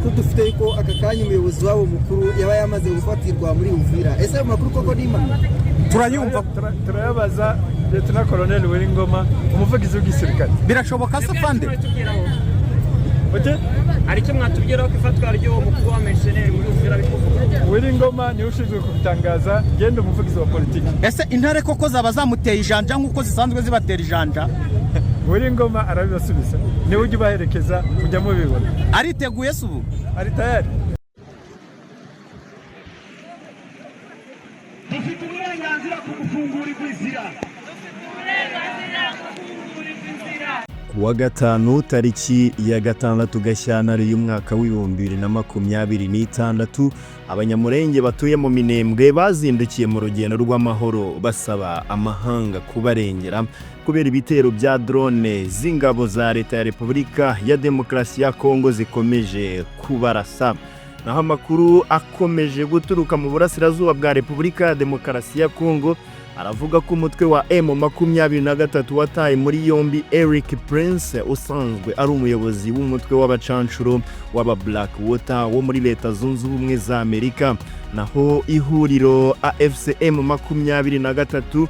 Amakuru dufite yuko aka kanya umuyobozi wabo mukuru yaba yamaze gufatirwa muri Uvira. Ese ayo makuru koko ni impamo? Turayumva. Turayabaza Lieutenant Colonel Ngoma, umuvugizi w'igisirikare. Birashoboka se, fande? Oke. Hari icyo mwatubwiraho ko ifatwa ry'uwo mukuru wa mercenaire muri Uvira bikuvuga? Willy Ngoma niwe ushinzwe kubitangaza, genda umuvugizi wa politiki. Ese intare koko zaba zamuteye ijanja nk'uko zisanzwe zibatera ijanja? Willy Ngoma arabibasubiza, niwe ujya ubaherekeza, mujya mubibona. Ariteguye se ubu? Ari tayari. Dufite uburenganzira ku gufungurirwa inzira. Ku wa gatanu, tariki ya 6 Gashyantare y'umwaka w'2026, Abanyamurenge batuye mu Minembwe bazindukiye mu rugendo rw'amahoro basaba amahanga kubarengera kubera ibitero bya drone z'ingabo za Leta ya Repubulika ya Demokarasi ya Kongo zikomeje kubarasa. Naho amakuru akomeje guturuka mu burasirazuba bwa Repubulika ya Demokarasi ya Kongo aravuga ko umutwe wa M23 wataye muri yombi Eric Prince, usanzwe ari umuyobozi w'umutwe w'abacanshuro w'aba Black Water wo muri Leta Zunze Ubumwe za Amerika. Naho ihuriro AFC M23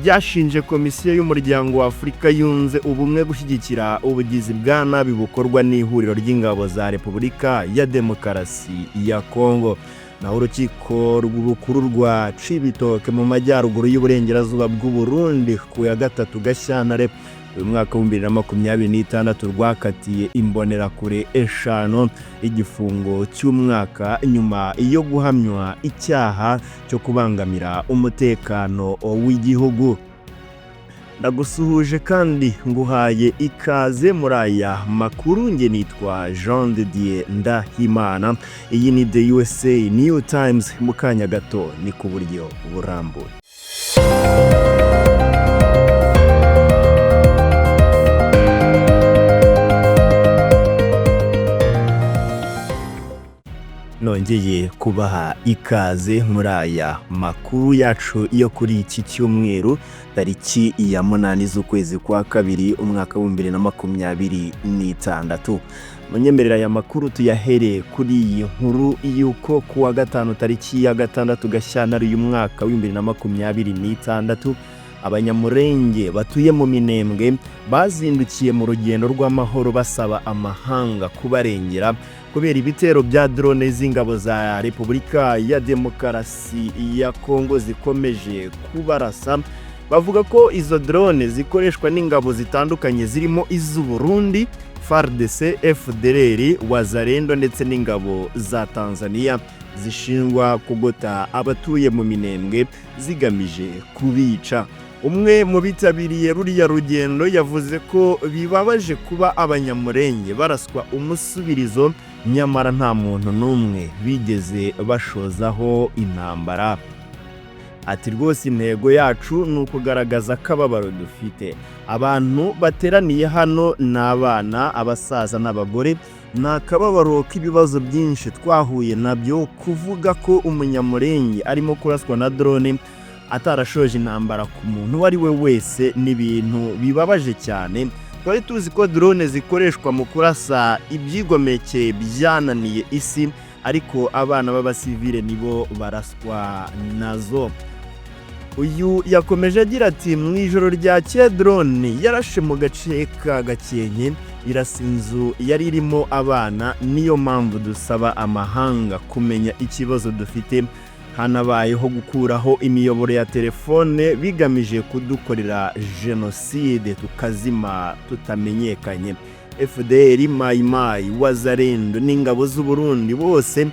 ryashinje Komisiyo y'Umuryango wa Afurika Yunze Ubumwe gushyigikira ubugizi bwa nabi bukorwa n'ihuriro ry'ingabo za Repubulika ya Demokarasi ya Kongo. Naho urukiko rukuru rwa Cibitoke mu majyaruguru y'uburengerazuba bw'u Burundi, ku ya 3 Gashyantare uyu mwaka w'2026, rwakatiye imbonerakure 5 igifungo cy'umwaka nyuma yo guhamywa icyaha cyo kubangamira umutekano w'igihugu. Ndagusuhuje kandi nguhaye ikaze muri aya makuru. Nge nitwa Jean de Dieu Ndahimana, iyi ni The USA New Times. Mu kanya gato ni ku buryo burambuye. Nongeye kubaha ikaze muri aya makuru yacu yo kuri iki cyumweru, tariki ya 8 z'ukwezi kwa kabiri, umwaka w'2026. Munyemerera aya makuru tuyahereye kuri iyi nkuru y'uko ku wa gatanu, tariki ya 6 Gashyantare uyu mwaka w'2026, Abanyamurenge batuye mu Minembwe bazindukiye mu rugendo rw'amahoro basaba amahanga kubarengera kubera ibitero bya drone z'ingabo za Repubulika ya Demokarasi ya Kongo zikomeje kubarasa. Bavuga ko izo drone zikoreshwa n'ingabo zitandukanye zirimo iz'u Burundi, FARDC, FDLR, Wazalendo ndetse n'ingabo za Tanzania zishinjwa kugota abatuye mu Minembwe zigamije kubica. Umwe mu bitabiriye ruriya rugendo yavuze ko bibabaje kuba Abanyamurenge baraswa umusubirizo, nyamara nta muntu n'umwe bigeze bashozaho intambara. Ati: "Rwose intego yacu ni ukugaragaza akababaro dufite. Abantu bateraniye hano ni abana, abasaza n'abagore. Ni akababaro k'ibibazo byinshi twahuye nabyo. Kuvuga ko Umunyamurenge arimo kuraswa na drone atarashoje intambara ku muntu uwo ari we wese ni ibintu bibabaje cyane. Twari tuzi ko drone zikoreshwa mu kurasa ibyigomeke byananiye isi, ariko abana b'abasivile nibo baraswa nazo." Uyu yakomeje agira ati: "Mu ijoro ryakeye drone yarashe mu gace ka Gakenke, irasa inzu yari irimo abana. Niyo mpamvu dusaba amahanga kumenya ikibazo dufite. Hanabayeho gukuraho imiyoboro ya telefone bigamije kudukorera jenoside, tukazima tutamenyekanye. FDLR, Mayimayi, Wazalendo n'ingabo z'u Burundi bose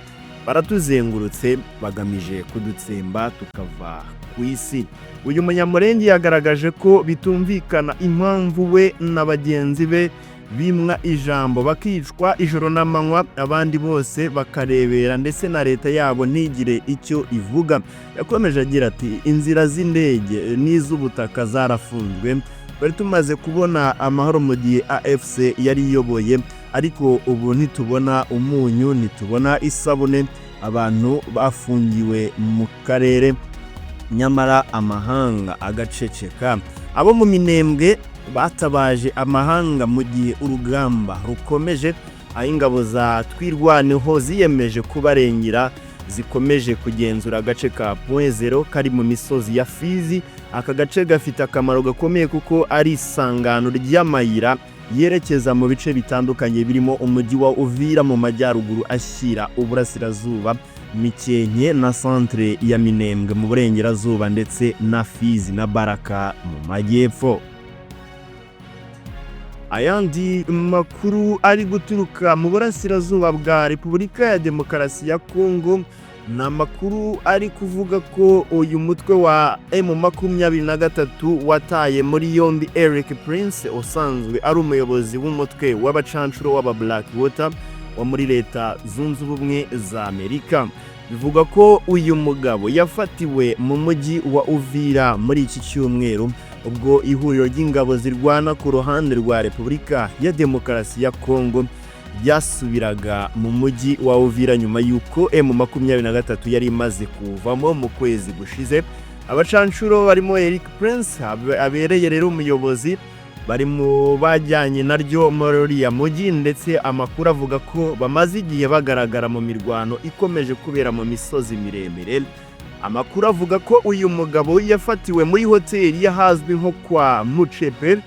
baratuzengurutse, bagamije kudutsemba tukava ku isi." Uyu Munyamurenge yagaragaje ko bitumvikana impamvu we na bagenzi be bimwa ijambo, bakicwa ijoro n'amanywa, abandi bose bakarebera, ndetse na leta yabo ntigire icyo ivuga. Yakomeje agira ati: "Inzira z'indege n'iz'ubutaka zarafunzwe. Twari tumaze kubona amahoro mu gihe AFC yari iyoboye, ariko ubu ntitubona umunyu, ntitubona isabune. Abantu bafungiwe mu karere, nyamara amahanga agaceceka." Abo mu Minembwe batabaje amahanga mu gihe urugamba rukomeje. Aho ingabo za Twirwaneho ziyemeje kubarengera, zikomeje kugenzura agace ka Point Zero kari mu misozi ya Fizi. Aka gace gafite akamaro gakomeye kuko ari isangano ry'amayira yerekeza mu bice bitandukanye birimo umujyi wa Uvira mu majyaruguru ashyira uburasirazuba, Mikenke na centre ya Minembwe mu burengerazuba, ndetse na Fizi na Baraka mu majyepfo. Ayandi makuru ari guturuka mu burasirazuba bwa Repubulika ya Demokarasi ya Kongo ni amakuru ari kuvuga ko uyu mutwe wa M23 wataye muri yombi Eric Prince, usanzwe ari umuyobozi w'umutwe w'abacanshuro w'aba Blackwater wo muri Leta Zunze Ubumwe za Amerika. Bivuga ko uyu mugabo yafatiwe mu mujyi wa Uvira muri iki cyumweru, ubwo ihuriro ry'ingabo zirwana ku ruhande rwa Repubulika ya Demokarasi ya Kongo ryasubiraga mu mujyi wa Uvira nyuma y'uko M23 yari imaze kuvamo mu kwezi gushize. Abacanshuro barimo Eric Prince abereye rero umuyobozi bari mu bajyanye naryo muri uriya mujyi, ndetse amakuru avuga ko bamaze igihe bagaragara mu mirwano ikomeje kubera mu misozi miremire. Amakuru avuga ko uyu mugabo yafatiwe muri hoteli y'ahazwi nko kwa Mucepe,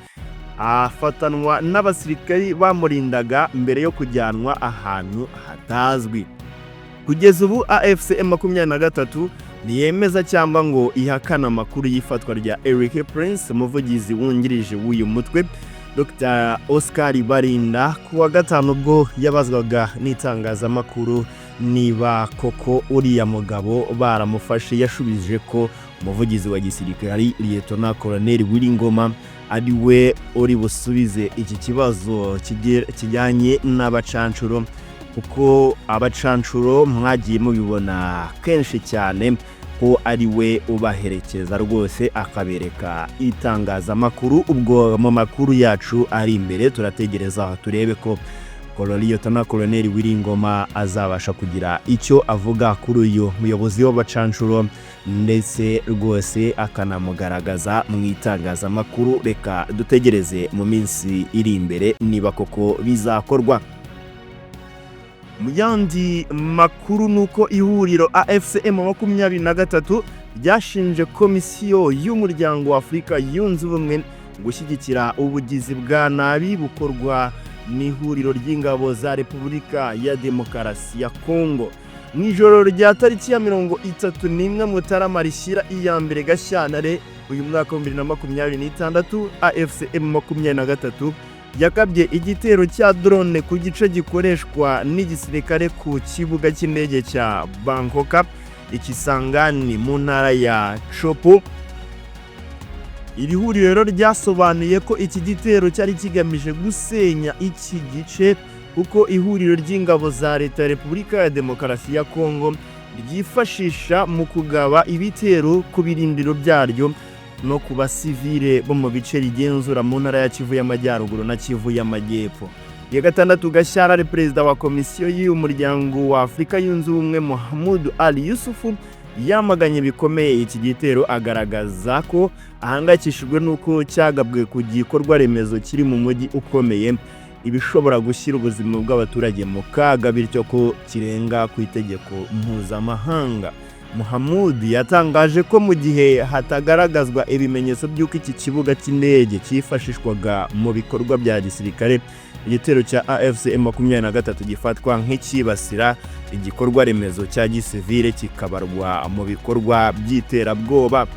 afatanwa n'abasirikari bamurindaga mbere yo kujyanwa ahantu hatazwi. Kugeza ubu AFC M23 ntiyemeza cyangwa ngo ihakane amakuru y'ifatwa rya Eric Prince. Umuvugizi wungirije w'uyu mutwe, Dr Oscar Barinda, ku wa gatanu ubwo yabazwaga n'itangazamakuru niba koko uriya mugabo baramufashe, yashubije ko umuvugizi wa gisirikare, Lieutenant Colonel Willy Ngoma, ari we uri busubize iki kibazo kijyanye n'abacanshuro, kuko abacanshuro mwagiye mubibona kenshi cyane ko ari we ubaherekeza rwose akabereka itangazamakuru. Ubwo mu makuru yacu ari imbere turategereza turebe ko Lieutenant Colonel Willy Ngoma azabasha kugira icyo avuga kuri uyu muyobozi w'abacanshuro, ndetse rwose akanamugaragaza mu itangazamakuru. Reka dutegereze mu minsi iri imbere niba koko bizakorwa. Mu yandi makuru ni uko ihuriro AFC M23 ryashinje Komisiyo y'Umuryango wa Afurika Yunze Ubumwe gushyigikira ubugizi bwa nabi bukorwa n'ihuriro ry'ingabo za Repubulika ya Demokarasi ya Kongo. Mu ijoro rya tariki ya 31 Mutarama rishyira iya 1 Gashyantare uyu mwaka wa 2026, AFC M23 yakabye igitero cya drone ku gice gikoreshwa n'igisirikare ku kibuga cy'indege cya Bangkoka ikisangani mu ntara ya Chopo. Iri huriro ryasobanuye ko iki gitero cyari kigamije gusenya iki gice, kuko ihuriro ry'ingabo za Leta ya Repubulika ya Demokarasi ya Kongo ryifashisha mu kugaba ibitero ku birindiro byaryo no ku basivile bo mu bice rigenzura mu ntara ya Kivu y'Amajyaruguru na Kivu y'Amajyepfo. Ya 6 Gashyantare, perezida wa Komisiyo y'Umuryango wa Afurika Yunze Ubumwe, Muhammad Ali Yusufu, yamaganye bikomeye iki gitero, agaragaza ko ahangayikishijwe n'uko cyagabwe ku gikorwa remezo kiri mu mujyi ukomeye, ibishobora gushyira ubuzima bw'abaturage mu kaga, bityo ko kirenga ku itegeko mpuzamahanga. Muhammad yatangaje ko mu gihe hatagaragazwa ibimenyetso by'uko iki kibuga cy'indege cyifashishwaga mu bikorwa bya gisirikare, igitero cya AFC M23 gifatwa nk'icyibasira igikorwa remezo cya gisivile, kikabarwa mu bikorwa by'iterabwoba.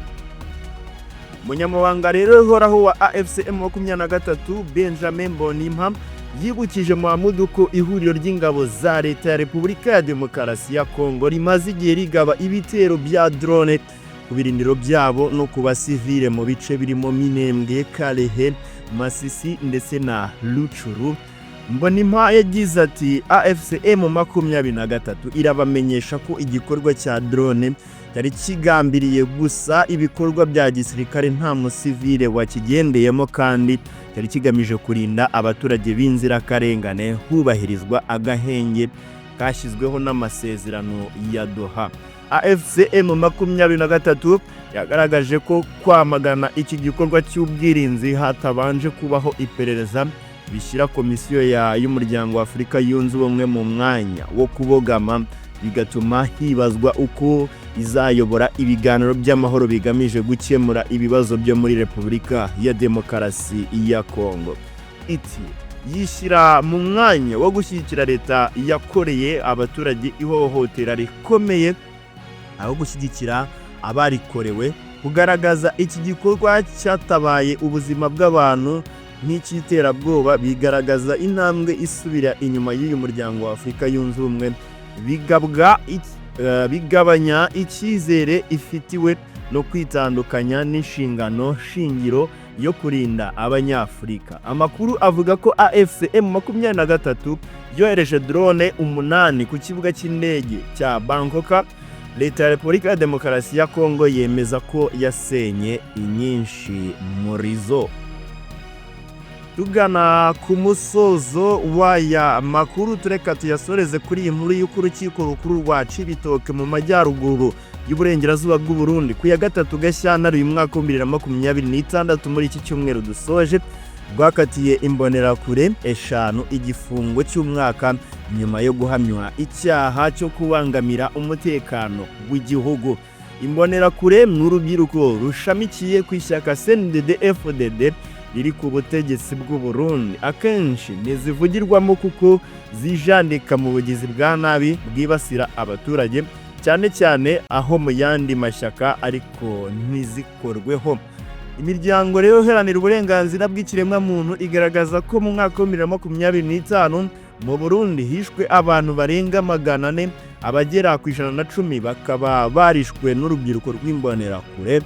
Umunyamabanga rero uhoraho wa AFC M23, Benjamin Mbonimpa, yibukije Muhammad ko ihuriro ry'ingabo za Leta ya Repubulika ya Demokarasi ya Kongo rimaze igihe rigaba ibitero bya drone ku birindiro byabo no ku basivile mu bice birimo Minembwe, Kalehe, Masisi ndetse na Rucuru. Mbonimpa yagize ati: "AFC M23 irabamenyesha ko igikorwa cya drone cyari kigambiriye gusa ibikorwa bya gisirikare, nta musivile wakigendeyemo, kandi cyari kigamije kurinda abaturage b'inzirakarengane hubahirizwa agahenge kashyizweho n'amasezerano ya Doha." AFC M23 yagaragaje ko kwamagana iki gikorwa cy'ubwirinzi hatabanje kubaho iperereza Bishyira Komisiyo y'Umuryango wa Afurika Yunze Ubumwe mu mwanya wo kubogama, bigatuma hibazwa uko izayobora ibiganiro by'amahoro bigamije gukemura ibibazo byo muri Repubulika ya Demokarasi ya Kongo. Iti yishyira mu mwanya wo gushyigikira leta yakoreye abaturage ihohotera rikomeye aho gushyigikira abarikorewe. Kugaragaza iki gikorwa cyatabaye ubuzima bw'abantu nk'icy'iterabwoba bigaragaza intambwe isubira inyuma y'uyu Muryango wa Afurika Yunze Ubumwe, bigabanya icyizere ifitiwe no kwitandukanya n'inshingano shingiro yo kurinda Abanyafurika. Amakuru avuga ko AFC M23 yohereje drone 8 ku kibuga cy'indege cya Bangkok. Leta ya Repubulika ya Demokarasi ya Kongo yemeza ko yasenye inyinshi muri zo. Tugana ku musozo w'aya makuru, tureka tuyasoreze kuri iyi nkuru y'uko Urukiko Rukuru rwa Cibitoke mu majyaruguru y'uburengerazuba bw'u Burundi, ku ya 3 Gashyantare uyu mwaka wa 2026, muri iki cyumweru dusoje, rwakatiye Imbonerakure 5 igifungo cy'umwaka nyuma yo guhamywa icyaha cyo kubangamira umutekano w'igihugu. Imbonerakure ni urubyiruko rushamikiye ku ishyaka CNDD FDD riri ku butegetsi bw'u Burundi. Akenshi ntizivugirwamo kuko zijandika mu bugizi bwa nabi bwibasira abaturage, cyane cyane aho mu yandi mashyaka, ariko ntizikorweho. Imiryango rero iharanira uburenganzira bw'ikiremwamuntu igaragaza ko mu mwaka wa 2025 mu Burundi hishwe abantu barenga 400, abagera ku 110 bakaba barishwe n'urubyiruko rw'Imbonerakure.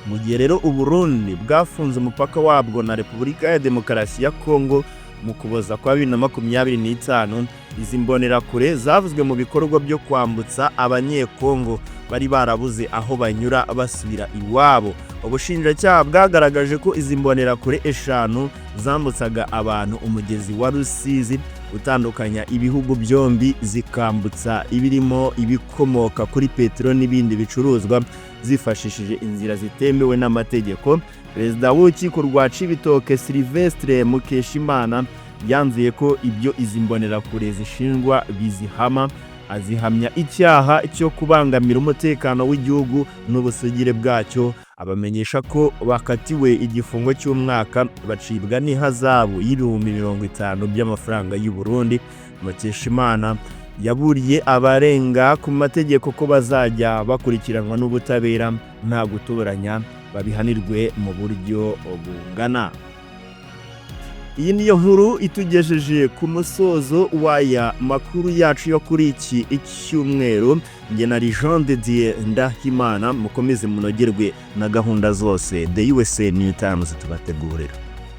Mu gihe rero Uburundi bwafunze umupaka wabwo na Repubulika ya Demokarasi ya Kongo mu Kuboza kwa 2025, izi Mbonerakure zavuzwe mu bikorwa byo kwambutsa Abanyekongo bari barabuze aho banyura basubira iwabo. Ubushinjacyaha bwagaragaje ko izi Mbonerakure 5 zambutsaga abantu umugezi wa Rusizi utandukanya ibihugu byombi, zikambutsa ibirimo ibikomoka kuri peteroli n'ibindi bicuruzwa zifashishije inzira zitemewe n'amategeko. Perezida w'Urukiko rwa Cibitoke, Sylvestre Mukeshimana, yanzuye ko ibyo izi Mbonerakure zishinjwa bizihama, azihamya icyaha cyo kubangamira umutekano w'igihugu n'ubusugire bwacyo, abamenyesha ko bakatiwe igifungo cy'umwaka, bacibwa n'ihazabu y'50,000 by'amafaranga y'u Burundi. Mukeshimana yaburiye abarenga ku mategeko ko bazajya bakurikiranwa n'ubutabera nta gutoranya, babihanirwe mu buryo bungana. Iyi niyo nkuru itugejeje ku musozo w'aya makuru yacu yo kuri iki cyumweru. Njye na Jean de Dieu Ndahimana, mukomeze munogerwe na gahunda zose The USA New Times tubategurira.